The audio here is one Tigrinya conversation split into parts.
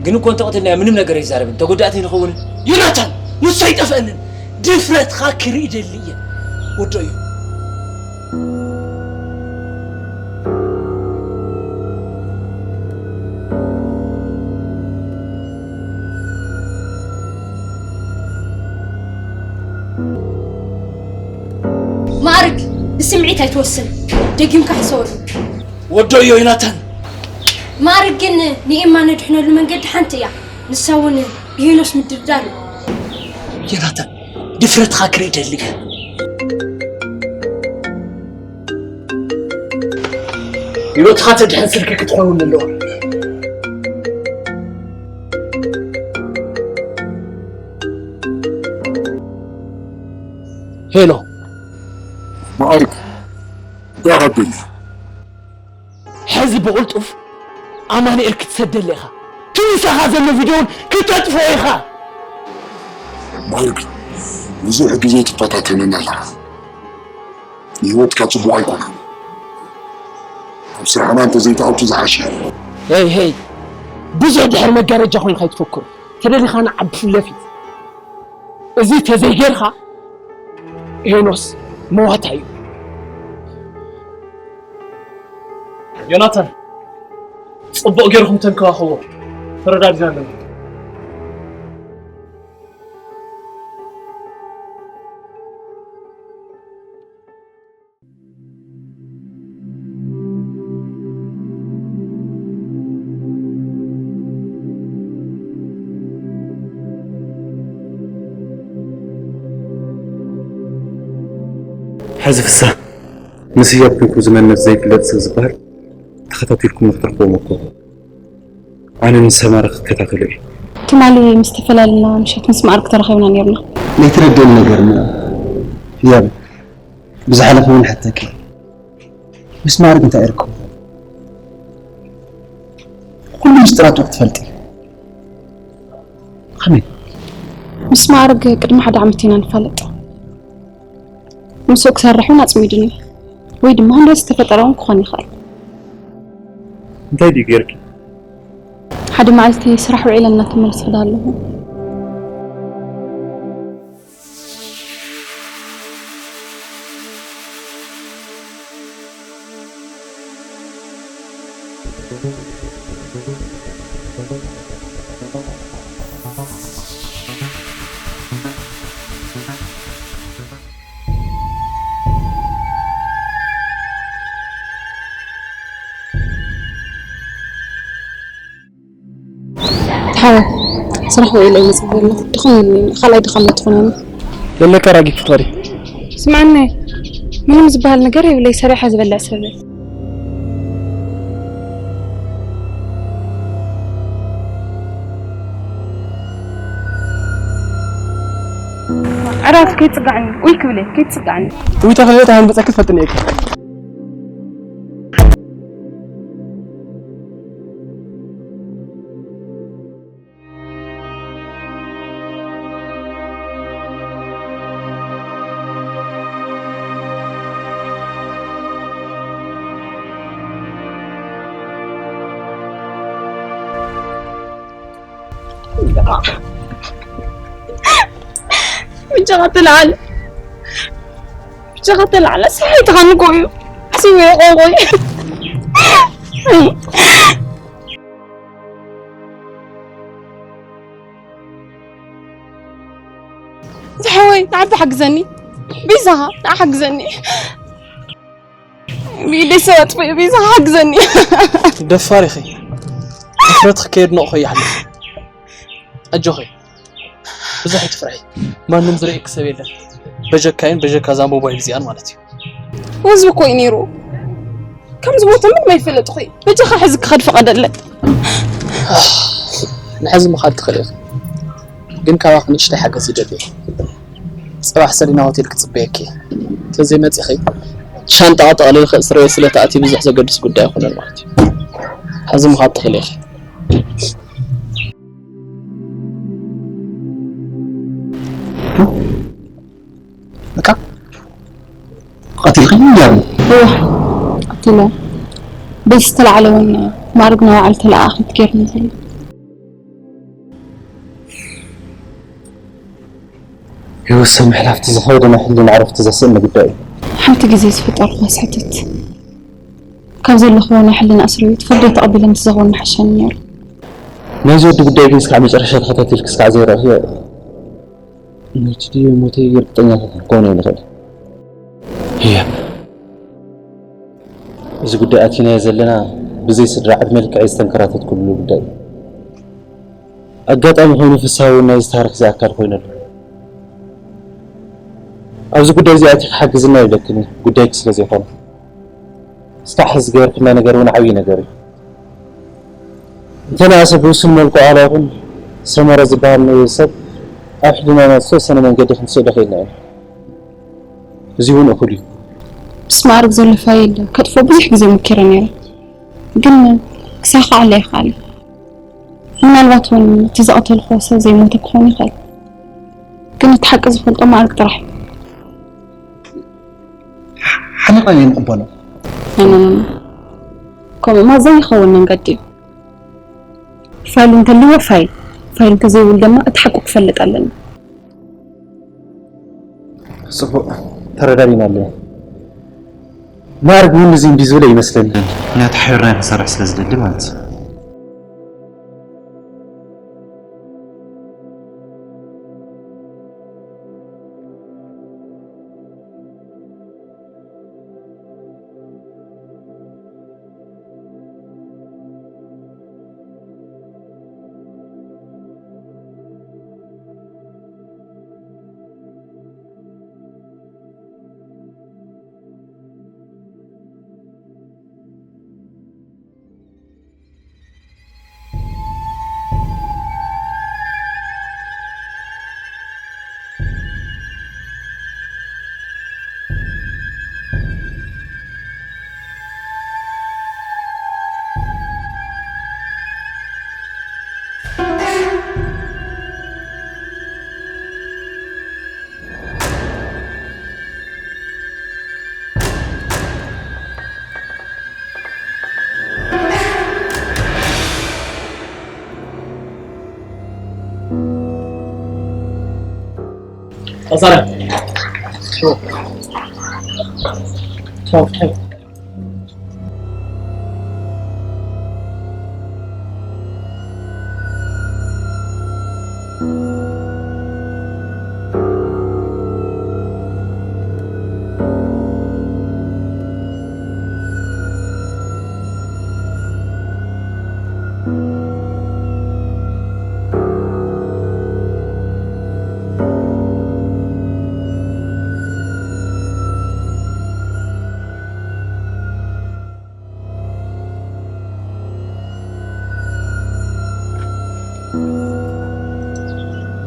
ግን እኮ እንተቐትልናዮ ምንም ነገር ኣይዛረብን፣ ተጎዳእቲ ንኸውን። ዮናታን፣ ንሱ ኣይጠፍአንን። ድፍረትኻ ክርኢ ደሊ እየ። ወዶ እዩ። ማዕርግ፣ ብስምዒት ኣይትወስን። ደጊምካ ሕሰበሉ። ወዶ እዩ ዮናታን። ማዕርግ ግን ንኤማ ነድሕነሉ መንገዲ ሓንቲ እያ። ንሳ እውን ብሄኖስ ምድርዳር እዩ። ዮናታን፣ ድፍረትኻ ክርኢ ደሊ እየ። ህይወትኻ ተድሕን ስልኪ ክትኸውን ኣለዋ። ሄሎ። ማዕርግ፣ እንታይ ኢኻ ትደሊ? ሕዚ ብቕልጡፍ ኣማኑኤል ክትሰደለ ኢኻ። እቲ ምሳኻ ዘሎ ቪድዮ እውን ክተጥፍኦ ኢኻ። ማዕርግ፣ ብዙሕ ግዜ ትፈታተነና ኣለኻ። ንህይወትካ ጽቡቕ ኣይኮነን። ኣብ ስራሕና እንተዘይትኣቱ ዝሓሸ። ሄይ፣ ሄይ፣ ብዙሕ ድሕሪ መጋረጃ ኮይንካ ኣይትፈክሩ። ተደሊኻ ንዓቢ ፊት ለፊት። እዚ ተዘይጌርካ ሄኖስ መዋታ እዩ። ዮናታን፣ ጽቡቕ ጌርኩም ተንከባኸቦ። ተረዳዲና ኣለና። ሕዚ ፍስሃ፣ ምስ ህያብ ኮንኩም ዝመንነት ዘይፍለጥ ሰብ ዝበሃል ተኸታቲልኩም ንክትረኽብዎ ሞክሩ። ኣነ ንሰማረ ክከታተሎ እየ። ትማሊ ምስ ተፈላለና ምሸት ምስ ማዕርግ ተራኺብና ነይርና። ናይ ትረድእኒ ነገር እኒኦ ህያብ፣ ብዝሓለፈ እውን ሓተኪ። ምስ ማዕርግ እንታይ ኢርኩም? ኩሉ ምስጢራቱ ክትፈልጢ። ከመይ? ምስ ማዕርግ ቅድሚ ሓደ ዓመት ኢና ንፋለጥ። ምስኡ ክሰርሕ እውን ኣጽሚዱኒ። ወይ ድማ ክንደይ ዝተፈጠረ እውን ክኾን ይኽእል። እንታይ ድዩ ገይርኪ? ሓደ መዓልቲ ስራሕ ውዒለ እናተመለስኩ ዳ ኣለኹ። ሓወይ፣ ስራሕ ውዒለ እየ ዝብል ዘለኹ። ድኽም ኢሉኒ፣ ካልኣይ ድኻም ኣይትኹነኒ። ለለካ ራጊፍ ትኸዲ። ስምዓኒ፣ ምንም ዝበሃል ነገር የብለይ፣ ሰሪሐ ዝበልዕ ሰብ እየ። ዕረፍ፣ ከይትጽጋዕኒ፣ ኡይ ክብል እየ፣ ከይትጽጋዕኒ። እውይ፣ ተኽለ፣ ተሃንብጸኪ ትፈልጥኒ እየ። በጃኻ ተለዓል፣ በጃኻ ተለዓል። ኣስሚዕትኻ ንጎዩ፣ ኣስሚዕ ቆቆይ። ዝሓወይ፣ ንዓቢ ሓግዘኒ። ቤዛኻ፣ ንዓ ሓግዘኒ። ብኢደይ ሰብ ኣጥፊኡ፣ ቤዛኻ ሓግዘኒ። ደፋር ኢኺ። ድፍረትኺ ከየድነቕኹ ይሓልፍ። ኣጆኺ። ብዙሕ ኣይትፍርሒ። ማንም ዝርእየኪ ሰብ የለን። በጀካይን በጀካ እዛ ሞባይል እዚኣን ማለት እዩ። ወዝቢ እኮ እዩ ነይሩ። ከምዚ ቦታ ምንም ኣይፈለጥኹ። በጃኻ ሕዚ ክኸድ ፍቐደለይ። ንሕዚ ምኻድ ትኽእሊ ኢኺ። ግን ካባኺ ንእሽተይ ሓገዝ ይደሊ እየ። ጽባሕ ሰሊና ሆቴል ክጽበየኪ እየ። እንተዘይመጺኺ ሻንጣ ጠቕሊልኺ እስር ቤት ስለ ትኣትዪ ብዙሕ ዘገድስ ጉዳይ ኣይኮነን ማለት እዩ። ሕዚ ምኻድ ትኽእሊ ኢኺ። በቃ ቀቲልኺ እያሉ። እዋ፣ ቀቲለ። ቤት ዝተላዕለ እውን ማዕርግ ናይ ባዕሉ ተለኣኣኺት ገይሩኒ ዘሎ። ህይወት ሰብ ምሕላፍ እቲ ዝኸበደ ናይ ሕልና ዕረፍቲ ዘስእን ጉዳይ እዩ። ሓንቲ ግዜ ዝፈጠርኩ ስሕተት ካብ ዘለኹዎ ናይ ሕልና እስር ቤት ፍርደይ ተቐቢለ ምስ ዘኽወኒ ሓሻኒ ነይሩ። ናይዚ ወዲ ጉዳይ ግን እስካዕ መጨረሻ ተኸታቲልክ እስካዕ ዘይረእኽዮ፣ ሞይቱ ድዩ ሞይተይ ርግጠኛታት ክንከውን ኣይንኽእል። እያ፣ እዚ ጉዳይ ኣቲናዮ ዘለና ብዘይ ስድራ ዕድመ ልክዐይ ዝተንከራተትኩሉ ጉዳይ እዩ። ኣጋጣሚ ኮይኑ ፍስሃ እውን ናይዚ ታሪኽ እዚ ኣካል ኮይኑ ኣሎ። ኣብዚ ጉዳይ እዚ ኣቲኺ ሓግዝና ይብለክን እዩ፣ ጉዳይኪ ስለ ዘይኮነ። እስካዕ ሕዚ ዝገበርክልና ነገር እውን ዓብዪ ነገር እዩ። እንተነኣሰ ብውሱን መልክዑ ኣላ እውን ሰመረ ዝበሃል ንእኡ ሰብ ኣብ ሕልናና ዝተወሰነ መንገዲ ክንስእሎ ክኢልና ኢና። እዚ እውን እኹል እዩ። ምስ ማዕርግ ዘሎ ፋይል ከጥፍኦ ብዙሕ ግዜ ሞኪረ ነይረ፣ ግን ክሳኻዓለ ኣይከኣለን። ምናልባት እውን እቲ ዝቐተልክዎ ሰብ ዘይሞተ ክኸውን ይኽእል፣ ግን እቲ ሓቂ ዝፈልጦ ማዕርግ ጥራሕ እዩ። ሓኒቕና ኢና ንቕበሎ። ኖ፣ ኖ፣ ኖ፣ ኖ። ከምኡማ ዘይኸውን መንገዲ እዩ። ፋይል እንተልዎ ፋይል፣ ፋይል እንተዘይብሉ ድማ እቲ ሓቁ ክፈልጥ ኣለና። ጽቡቕ፣ ተረዳዲና ኣለና። ማዕርግ እውን እዚ እምቢ ዝብለ ይመስለኒ። ምኽንያቱ ሓቢርና ክንሰርሕ ስለ ዝደሊ ማለት እዩ።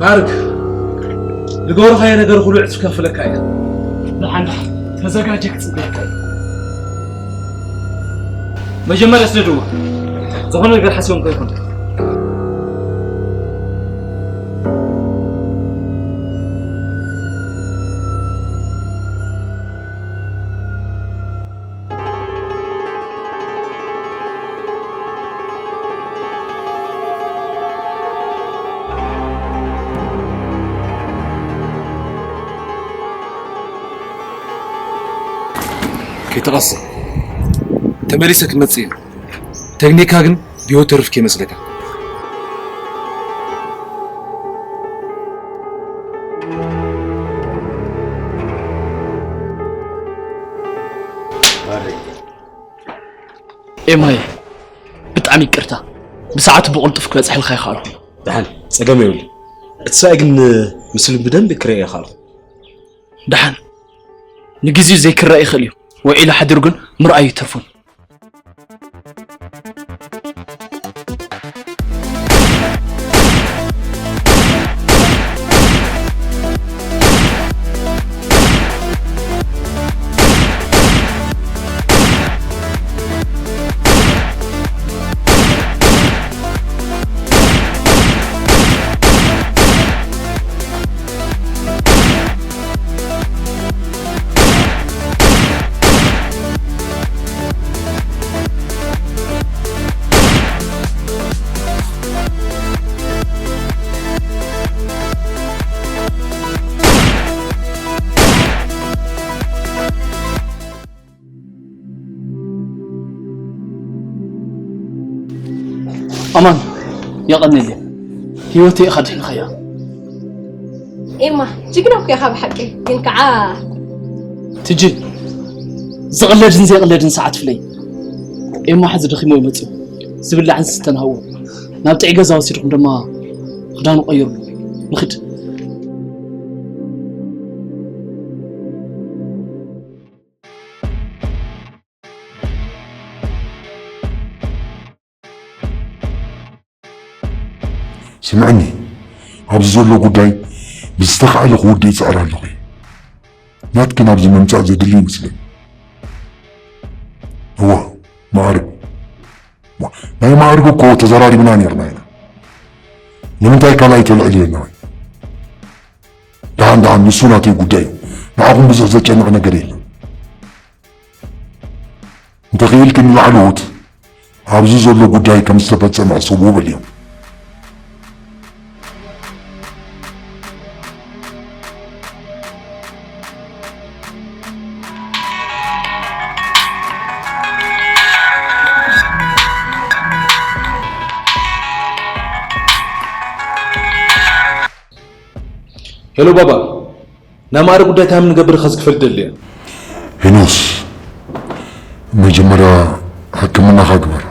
ማርክ፣ ዝገበርካዮ ነገር ኩሉ ዕጽፍ ከፍለካ እየ። ደሓን ደሓን፣ ተዘጋጀ ክጽበየካ እየ። መጀመርያ ስደድዎ። ዝኾነ ነገር ሓሲቦም ከይኮን። ከይተቐሰ ተመሊሰ ክመጽእ እየ። ተግኒካ ግን ብህይወት ተርፍ ከይመስለካ። ኤማይ፣ ብጣዕሚ ይቅርታ፣ ብሰዓቱ ብቕልጡፍ ክበጽሐልካ ይኸኣልኩ። ደሓን፣ ጸገም የብሉ። እቲ ሰብኣይ ግን ምስሉ ብደንቢ ክረአ ይኸኣልኩ። ደሓን፣ ንግዜኡ ዘይክረአ ይኽእል እዩ፣ ውዒሉ ሓዲሩ ግን ምርኣዩ ይተርፉን። ኣማን፣ የቐንየለይ። ህይወተይ ኢኻ ድሒንካያ። ኤማ፣ ጅግና እኮ ኢኻ ብሓቂ፣ ግን ከዓ ትጂ፣ ዝቕለድን ዘይቕለድን ሰዓት ፍለይ። ኤማ፣ ሕዚ ደኺሙ ይመጽእ። ዝብላዕን ዝስተን ሃቦ። ናብ ጥዑይ ገዛ ወሲድኩም ድማ ክዳኑ ቀይሩ። ንኽድ። ስምዕኒ፣ ኣብዚ ዘሎ ጉዳይ ብዝተኻእለ ክውድእ ይጽዕር ኣለኹ። ናትኪ ናብዚ ምምጻእ ዘድሊ ይመስለኒ። እወ፣ ማዕርግ። ናይ ማዕርግ እኮ ተዘራሪብና ነርና ኢና። ንምንታይ ካልኣይ ተልዕል ኢለና ወይ? ደሓን ደሓን፣ ንሱ ናተይ ጉዳይ እዩ። ንዓኹም ብዙሕ ዘጨንቕ ነገር የለን። እንተኽኢልኪ ንላዕለዎት ኣብዚ ዘሎ ጉዳይ ከም ዝተፈጸመ ሕሰብዎ በልዮም። ሄሎ ባባ፣ ናይ ማዕረ ጉዳይ እንታይ ንገብር ኸዚ ክፈልጥ ደልየ። ሄኖስ፣ መጀመርያ ሕክምናኻ ግበር፣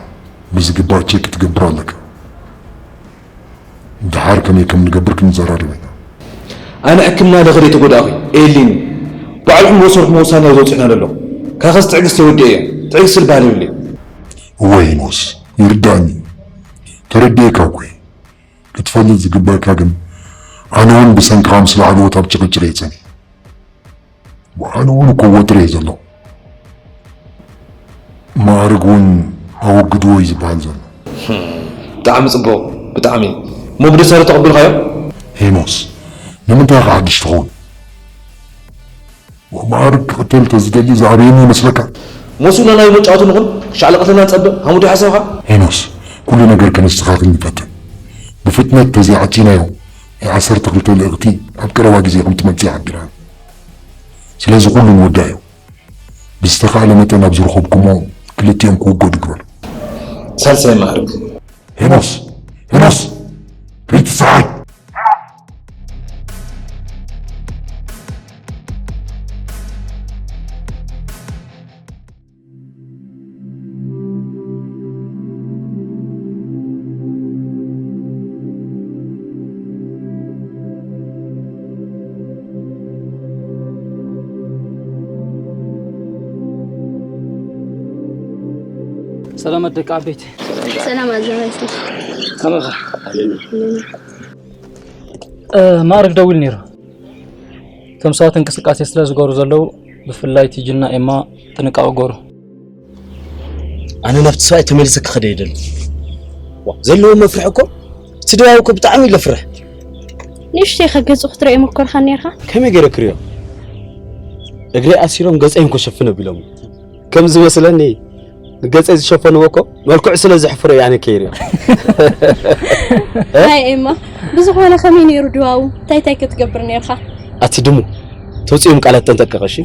ብዝግባእ ቼክ ክትገብር ኣለካ። ደሓር ከመይ ከም ንገብር ክንዘራረብ ኢና። ኣነ ሕክምና ለኸደ የተጎዳእኹ ኤሊን ባዕልኹም ወሰድኩም ውሳኔ ዘውፅእና ዘሎ ካኸስ ትዕግስቲ ወዲ እየ። ትዕግስቲ ዝበሃል የብለይ። እወ ሄኖስ፣ ይርዳእኒ፣ ተረዲኤካ እኮ እየ። ክትፈልጥ ዝግበእካ ግን ኣነ እውን ብሰንክኻ ምስ ላዕለዎት ኣብ ጭቕጭቕ እየ ጸኒሐ። ኣነ እውን እኮ ወጥሪ እየ ዘለኹ። ማዕርግ እውን ኣወግድዎ እዩ ዝበሃል ዘሎ። ብጣዕሚ ጽቡቕ፣ ብጣዕሚ። እሞ ብደስታ ዶ ተቐቢልካዮ? ሄኖስ፣ ንምንታይ ኢኻ ሓድሽ ትኸውን? ማዕርግ ክቕተል ተዝደሊ ዝኣበየኒ ይመስለካ? ሞስኡ ናናዩ መጫወቲ ንኹን ክሻዕለቐተልና ንጸብእ ሃሙዲ ሓሳብኻ? ሄኖስ፣ ኩሉ ነገር ከነስተኻኽል ንፈትን። ብፍጥነት ተዘይዓጺናዮ ናይ ዓሰርተ ክልተ ልእኽቲ ኣብ ቀረባ ግዜ ከም ትመጽእ ሓቢራኒ። ስለዚ ኩሉ ንወዳእዮ። ብዝተኻእለ መጠን ኣብ ዝረኸብኩሞ ክልቲኦም ክውገዱ ግበር። ሳልሳይ ማዕርግ። ሄኖስ! ሄኖስ! ከይትሰሓት! ሰላማት ደቂ ዓበይቲ። ሰላም ኣዘጋጅቲ። ከመኻ? ማዕርግ ደዊሉ ነይሩ። እቶም ሰባት እንቅስቃሴ ስለ ዝገብሩ ዘለዉ ብፍላይ ቲጂ እና ኤማ ጥንቃቐ ግበሩ። ኣነ ናብቲ ሰብኣይ ተመሊሰ ክኸደ ይደሊ። ዘለዎም መፍርሒ እኮ እቲ ድባብ እኮ ብጣዕሚ እዩ ለፍርሕ። ንእሽተይ ከገጹ ክትርኢ የመኮርካ ነርካ። ከመይ ገይረ ክሪኦ? እግረይ ኣሲሮም ገጸይ እንኮ ሸፍን ኣቢሎም። ከም ዝመስለኒ ንገጸይ ዝሸፈንዎ እኮ መልክዑ ስለ ዘሕፍሮ እየ ኣነ ከይሪኦ። ኣይ ኤማ፣ ብዝኾነ ከመይ ነይሩ ድባቡ? እንታይ እንታይ ክትገብር ነርካ? ኣቲ ድሙ፣ ተውፅኦም ቃላት ተንጠቀቐ እሺ።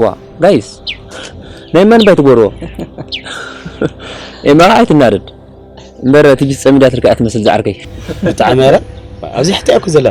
ዋ ጋይስ፣ ናይ መን ባይ ትጎርዎ? ኤማ ኣይትናደድ እምበር ቲጂ ጸሚዳትልካ እያ ትመስል ዝዓርከይ። ብጣዕሚ ኧረ ኣብዚ ሕቲ እያ እኮ ዘላ።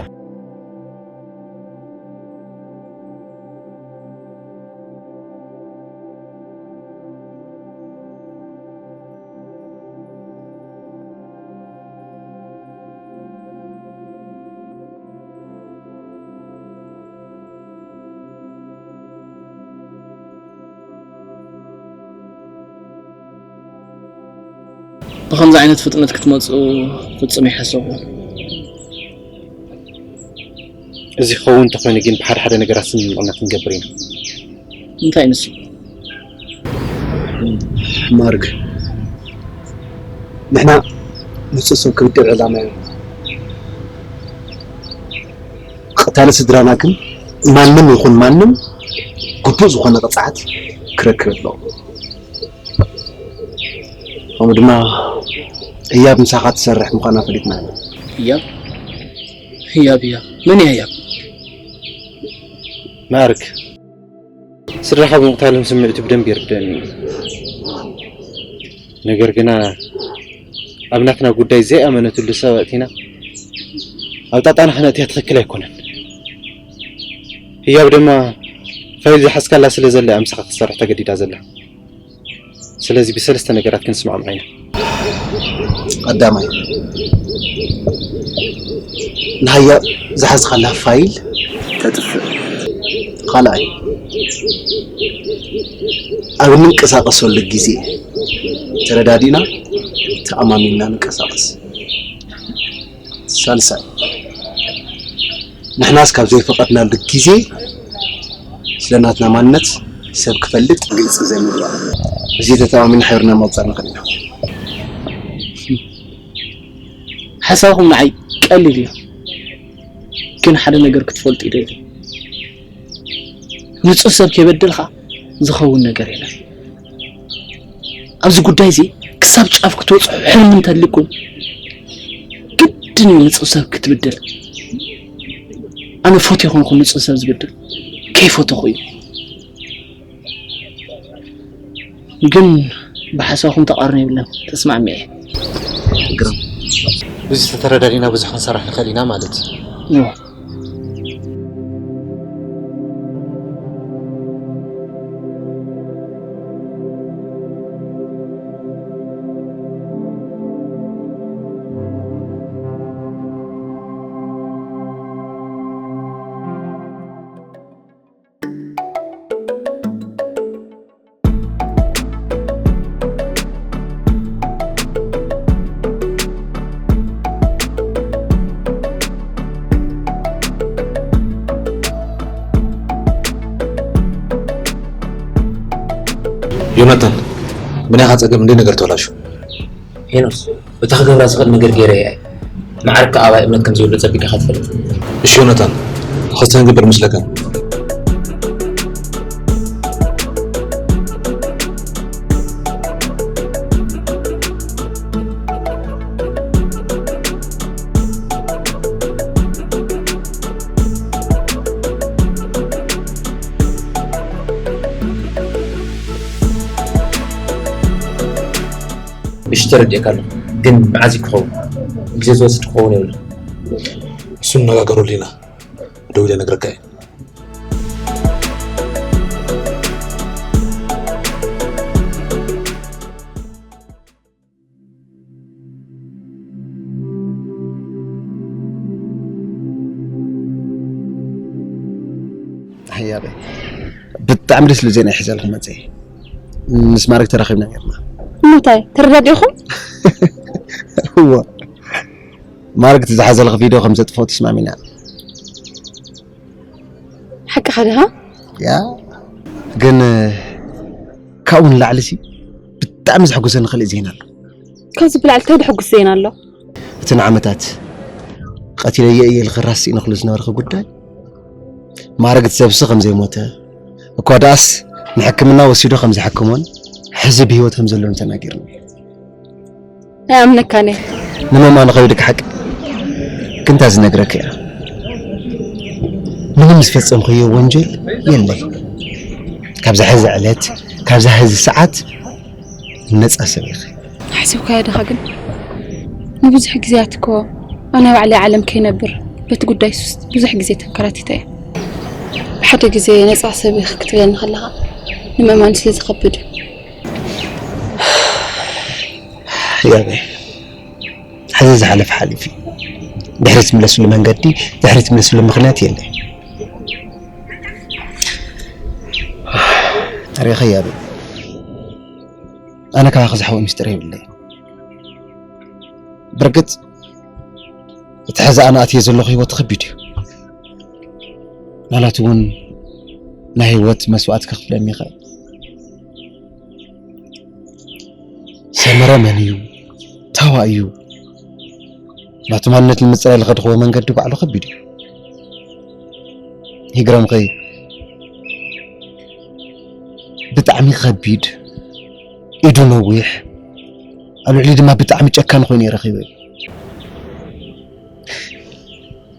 ብኸምዚ ዓይነት ፍጥነት ክትመፁ ፍፁም ይሓሰቡ። እዚ ክኸውን እንተኾይኑ ግን ብሓደ ሓደ ነገራት ስምምዕና ክንገብር ኢና። እንታይ ንሱ? ማርግ ንሕና ንጹህ ሰብ ክብድዕ ዕላማ ኢና። ቀታሊ ስድራና ግን ማንም ይኹን ማንም ግቡእ ዝኾነ ቅፅዓት ክረክብ ኣለዎ። ከምኡ ድማ ህያብ ምሳኻ ትሰርሕ ምዃና ፈሊጥና ኢና። ህያብ? ህያብ ህያብ? መን እያ ህያብ? ማርክ፣ ስድራኻ ብምቕታሎም ስምዒቱ ብደንቢ ይርደአኒ እዩ። ነገር ግና ኣብ ናትና ጉዳይ ዘይኣመነትሉ ሰብ ኣእቲና ኣብ ጣጣና ክነእትያ ትኽክል ኣይኮነን። ህያብ ድማ ፋይል ዝሓዝካላ ስለ ዘላ እያ ምሳኻ ክትሰርሕ ተገዲዳ ዘላ። ስለዚ ብሰለስተ ነገራት ክንስማዕምዕ ኢና። ቀዳማይ፣ ንሃያ ዝሓዝካላ ፋይል ተጥፍእ። ካልኣይ፣ ኣብ እንንቀሳቐሰሉ ግዜ ተረዳዲና ተኣማሚንና ንንቀሳቐስ። ሳልሳይ፣ ንሕናስ ካብ ዘይፈቐድናሉ ግዜ ስለ ናትና ማንነት ሰብ ክፈልጥ ግልፂ ዘይምግባር። እዚ ተተኣማሚና ሓቢርና ምቕፃል ንኽእል ኢና። ሓሳብኩም ንዓይ ቀሊል እዩ፣ ግን ሓደ ነገር ክትፈልጡ ይደሊ። ንጹህ ሰብ ከይበደልካ ዝኸውን ነገር የለን። ኣብዚ ጉዳይ እዚ ክሳብ ጫፍ ክትበጽሑ ሕልሚ እንተልኩም ግድን እዩ ንጹህ ሰብ ክትብድል። ኣነ ፎት ይኹንኩ ንጹህ ሰብ ዝብድል ከይፈተኹ እዩ። ግን ብሓሳብኩም ተቃርኖ የብለን፣ ተስማዕሚዐ። ግርም። ብዙ ተተረዳዲና ብዙሕ ክንሰርሕ ንኽእል ኢና ማለት እዩ። ዮናታን፣ ብናይኻ ጸገም እንደ ነገር ተበላሹ። ሄኖስ፣ በታ ክገብራ ዝኽእል ነገር ገይረ እየ። ማዕረግ ከኣ ኣባይ እምነት ከም ዘይብሉ ጸቢቕ ኢኻ ትፈልጥ። እሺ ዮናታን፣ ኸስተ ንግበር ምስለካ። እሺ፣ ተረዲኤካ ኣለኹ፣ ግን መዓዝ እዩ ክኸውን? ግዜ ዝወስድ ክኸውን የብሉን። እሱ ንነጋገረሉ ኢና። ደው ኢለ እነግረካ እየ። ኣያበይ፣ ብጣዕሚ ደስ ዝብል ዜና ሒዘልኩም መፅየ። ምስ ማርክ ተራኺብና ነርና። እንታይ ተረዳዲእኹም? እዎ፣ ማርክ እቲ ዝሓዘልኪ ቪድዮ ከም ዘጥፍኦ ተስማሚና። ሓቅኻ ድኻ? ያ፣ ግን ካብኡ ንላዕሊ ሲ ብጣዕሚ ዘሕጉሰኒ ካልእ ዜና ኣሎ። ካብዚ ብላዕሊ እንታይ ደሕጉስ ዜና ኣሎ? እቲ ንዓመታት ቀቲለዮ እየ ኢልኺ ራስ ስኢንክሉ ዝነበርኺ ጉዳይ፣ ማዕረግ እቲ ሰብሲ ከም ዘይሞተ፣ እኳ ደኣስ ንሕክምና ወሲዱ ከም ዝሓክሞን ሕዚ ብህይወት ከም ዘሎን ተናጊርኒ። ኣይኣምነካን እየ። ንምእማኑ ከቢድካ ሓቂ፣ ግን እታ ዝነግረካ እያ። ምንም ዝፈጸምክዮ ወንጀል የለይ። ካብዛ ሕዚ ዕለት፣ ካብዛ ሕዚ ሰዓት ነጻ ሰብ ኢኺ። ሓሲብካዮ ዲኻ ግን? ንብዙሕ ግዜያት እኮ ኣብ ናይ ባዕለይ ዓለም ከይነብር በቲ ጉዳይ ሱስ ብዙሕ ግዜ ተንከራቲተ እየ። ብሓደ ግዜ ነጻ ሰብ ኢኺ ክትብለኒ ከለኻ ንምእማን ስለ ዝኸብድ እዩ። ያበይ፣ ሕዚ ዝሓለፈ ሓሊፉ እዩ። ድሕሪ ትምለስሉ መንገዲ፣ ድሕሪ ትምለስሉ ምኽንያት የለይ። ሪኢኸ ያበይ፣ ኣነ ካባኺ ዝሓወ ሚስጥር የብለይ። ብርግጽ እቲ ሕዚ ኣነ ኣትየ ዘለኹ ህይወት ከቢድ እዩ። ምናልባት እውን ናይ ህይወት መስዋእቲ ከኽፍለኒ ይኽእል። ሰመረ መን እዩ? ታዋ እዩ? ናቱ ማንነት ንምጽራይ ዝኸድኽዎ መንገዲ ባዕሉ ከቢድ እዩ። ይግረምኺ፣ ብጣዕሚ ከቢድ፣ ኢዱ ነዊሕ፣ ኣብ ልዕሊ ድማ ብጣዕሚ ጨካን ኮይኑ እዩ ረኺበ።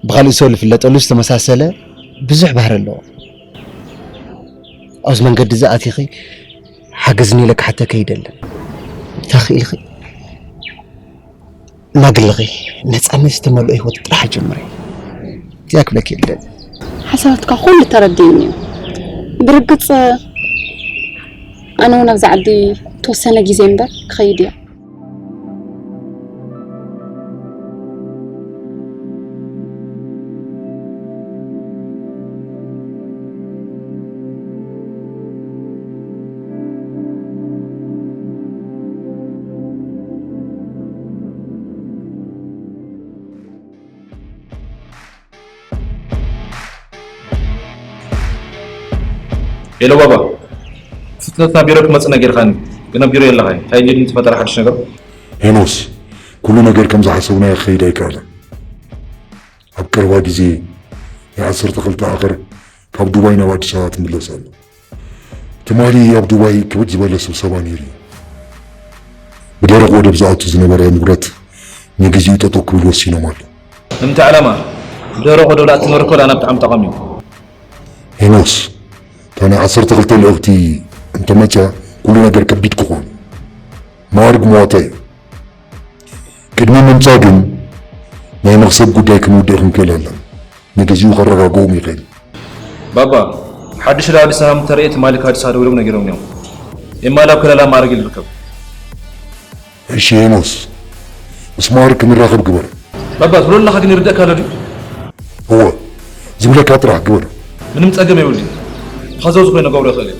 ብኻልእ ሰብ ዝፍለጠሉ ዝተመሳሰለ ብዙሕ ባህሪ ኣለዎ። ኣብዚ መንገዲ እዚ ኣቲኺ ሓግዝኒ ኢለ ክሓተኪ ኣይደልን። ተኽኢልኺ ናግልኺ ነፃነት ዝተመልኦ ህይወት ጥራሕ ጀምሪ። እዚኣ ክብለኪ የለን። ሓሳባትካ ኩሉ ተረዲእኒ እዩ። ብርግፅ ኣነ እውን ኣብዚ ዓዲ ተወሰነ ግዜ እምበር ክኸይድ እየ። ሄሎ ባባ፣ ፍጥነትና ቢሮ ክመጽእ ነጊርካኒ፣ ግን ኣብ ቢሮ የለኻይ። እንታይ ድዩ ዝፈጠረ ሓድሽ ነገር? ሄኖስ፣ ኩሉ ነገር ከም ዝሓሰብናዮ ክኸይድ ኣይከኣለን። ኣብ ቀረባ ግዜ ናይ ዓሰርተ ክልተ ዓቐር ካብ ዱባይ ናብ ኣዲስ ኣበባ ትምለስ ኣላ። ትማሊ ኣብ ዱባይ ክብድ ዝበለ ስብሰባ ነይሩ እዩ። ብደረቕ ወደብ ዝኣቱ ዝነበረ ንብረት ንግዚኡ ጠጠው ክብል ወሲኖም ኣሎ። ንምንታይ ዕላማ? ብደረቕ ወደብ ዝኣቱ ዝነበረ ኮላ ናብ ብጣዕሚ ጠቓሚ እዩ። ሄኖስ፣ እታ ናይ ዓሰርተ ክልተ ልእኽቲ እንተመጻ ኩሉ ነገር ከቢድ ክኾን እዩ። ማዕርግ መዋታ እዩ። ቅድሚ ምምጻ ግን ናይ መኽሰብ ጉዳይ ክንውድእ ክንክእል ኣለና። ንግዚኡ ከረጋግኦም ይኽእል። ባባ፣ ሓድሽ ዳ ኣዲስ ኣበባ ምተረእየ ትማሊ ካብ ኣዲስ ኣበባ ደዊሎም ነጊሮምኒ እዮም። ኤማ ላብ ከለላ ማዕርግ ኢሉ ይርከብ። እሺ ሄኖስ፣ ምስ ማዕርግ ክንራኸብ ግበር። ባባ፣ ትብሎ ኣለኻ ግን ይርደእካ ኣሎ ድዩ? እወ፣ ዝብለካ ጥራሕ ግበር። ምንም ጸገም የብሉን። ብኸዘው ዝኾነ ክገብሮ ይኽእል እየ።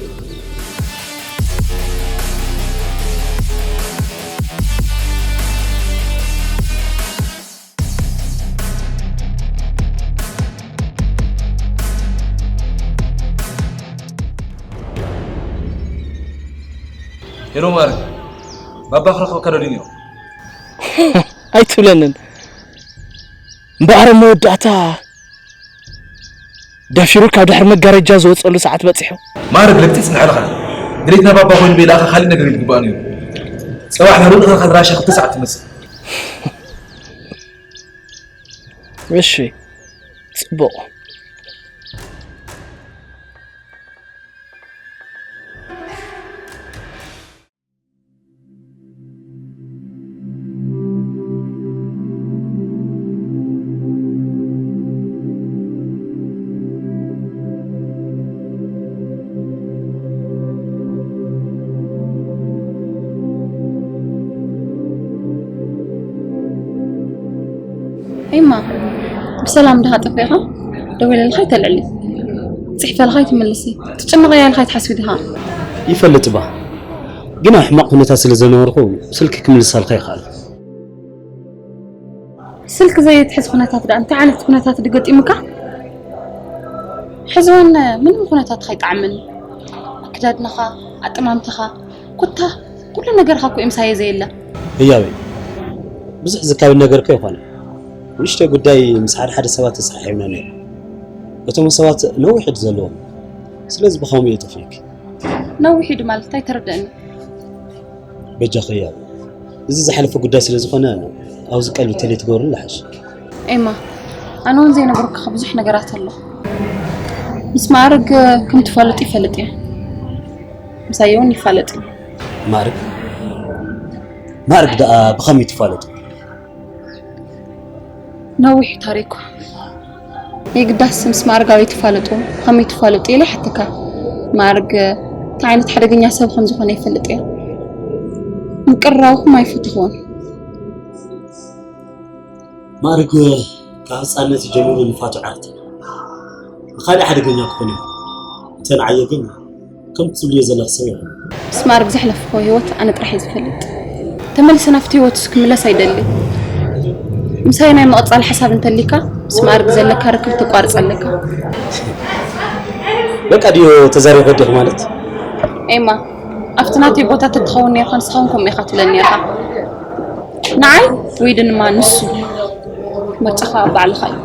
ሄሎ ማርክ፣ ባባ ክረኽበካ ደልዩ ነይሩ። ኣይትብለንን እምበኣር ኣብ መወዳእታ ደፊሩ ካብ ድሕሪ መጋረጃ ዝወፀሉ ሰዓት በፂሑ። ማርክ ልግፂ ፅንሐልኻ ድሌትና ባባ ኮይኑ ቤላእኻ ካሊእ ነገር እዩ ዝግባእ ነይሩ። ፅባሕ ናብ ርኢኻኻ ድራሻ ክልተ ሰዓት ትመፅእ። እሺ ፅቡቕ። ኤማ፣ ብሰላም ድኻ ጠፊእኻ? ደዊለልኻ ኣይተልዕሊ፣ ጽሒፈልኻ ኣይትምልሲ፣ ትጭነቕ እያ ኢልኻ ኣይትሓስቢ ዲኻ? ይፈልጥ እባ፣ ግን ኣብ ሕማቕ ኩነታት ስለ ዝነበርኩ ስልኪ ክምልሰልካ ኣይክኣልኩ። ስልኪ ዘይትሕዝ ኩነታት ደኣ እንታይ ዓይነት ኩነታት ድዩ ገጢሙካ? ሕዚ እውን ምንም ኩነታትኻ ኣይጠዓመኒ። ኣከዳድናኻ፣ ኣጠማምታኻ፣ ኮታ ኩሉ ነገርካ እኮ እዩ ምሳየ ዘየለ። ህያበይ ብዙሕ ዝካብድ ነገር እኮ ኣይኮነን። ንእሽተይ ጉዳይ ምስ ሓደ ሓደ ሰባት ተሰሓሒብና ነይሩ። እቶም ሰባት ነዊሕ ኢድ ዘለዎም። ስለዚ ብኸምኡ እየ ጠፊእኪ። ነዊሕ ኢድ ማለት እንታይ ተረደእኒ? በጃኺ ህያበይ እዚ ዝሓለፈ ጉዳይ ስለ ዝኾነ ኣብዚ ቀልቢ ተለይ ትገብርሉ ይሓሽ። ኤማ ኣነ እውን ዘይነገርኩኻ ብዙሕ ነገራት ኣሎ። ምስ ማዕርግ ከም ትፋለጡ ይፈልጥ እየ። ምሳየ እውን ይፋለጥ እዩ። ማዕርግ ማዕርግ ደኣ ብኸመይ ትፋለጡ? ነዊሕ እዩ ታሪኩ። የግዳስ ምስ ማዕርግ ኣበይ ትፋለጡ? ብኸመይ ትፋለጡ? ኢለ ይሓተካ። ማዕርግ እንታይ ዓይነት ሓደገኛ ሰብ ከም ዝኾነ ይፈልጥ እየ። ምቅርራብኩም ኣይፈተኽዎን። ማዕርግ ካብ ህፃንነት ጀሚሩ ንፋቱ ዓርተ ንካልእ ሓደገኛ ክኾን እዩ። እንተ ንዓየ ግን ከም ትብልዮ ዘለኺ ሰብ የለን። ምስ ማዕርግ ዘሕለፍክዎ ህይወት ኣነ ጥራሕ እየ ዝፈልጥ። ተመሊሰ ናብቲ ህይወቱስ ክምለስ ኣይደልን። ምሳይ ናይ ምቕጻል ሓሳብ እንተሊካ ምስ ማዕርግ ዘለካ ርክብ ተቋርጽ ኣለካ። በቃ ድዩ ተዛሪብ ወዲኺ ማለት? ኤማ ኣብቲ ናተይ ቦታ ተትኸውን ነይርካ ንስኻ እውን ከምኡ ኢኻ ትብለኒ ነይርካ። ንዓይ ወይ ድማ ንሱ ምርጫኻ ባዕልኻ እዩ።